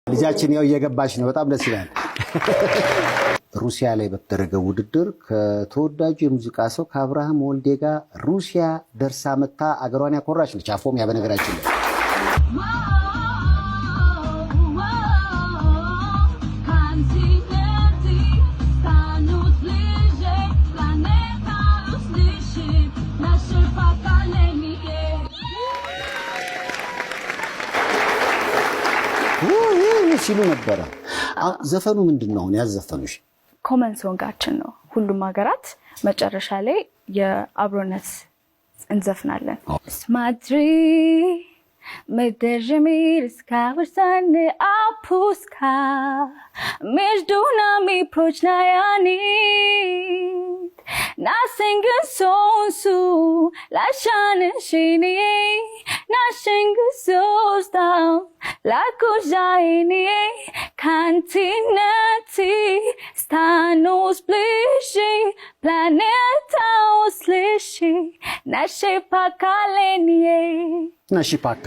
ልጃችን ያው እየገባች ነው። በጣም ደስ ይላል። ሩሲያ ላይ በተደረገ ውድድር ከተወዳጁ የሙዚቃ ሰው ከአብርሃም ወልዴ ጋር ሩሲያ ደርሳ መታ አገሯን ያኮራች ነች። አፎሚያ በነገራችን ላይ Континенты станут ближе, планета услышит наше поколение. ሲሉ ነበረ። ዘፈኑ ምንድን ነው አሁን ያዘፈኑሽ? Common song ኣችን ነው። ሁሉም ሀገራት መጨረሻ ላይ የአብሮነት እንዘፍናለን። Смотри, мы держим мир не опускай, между нами прочная нить. Нашего солнцу лашаншини, нашего звездам лакужайни, континенты станут ближе, планета услышит наше поколение. ነሺ ፓካ።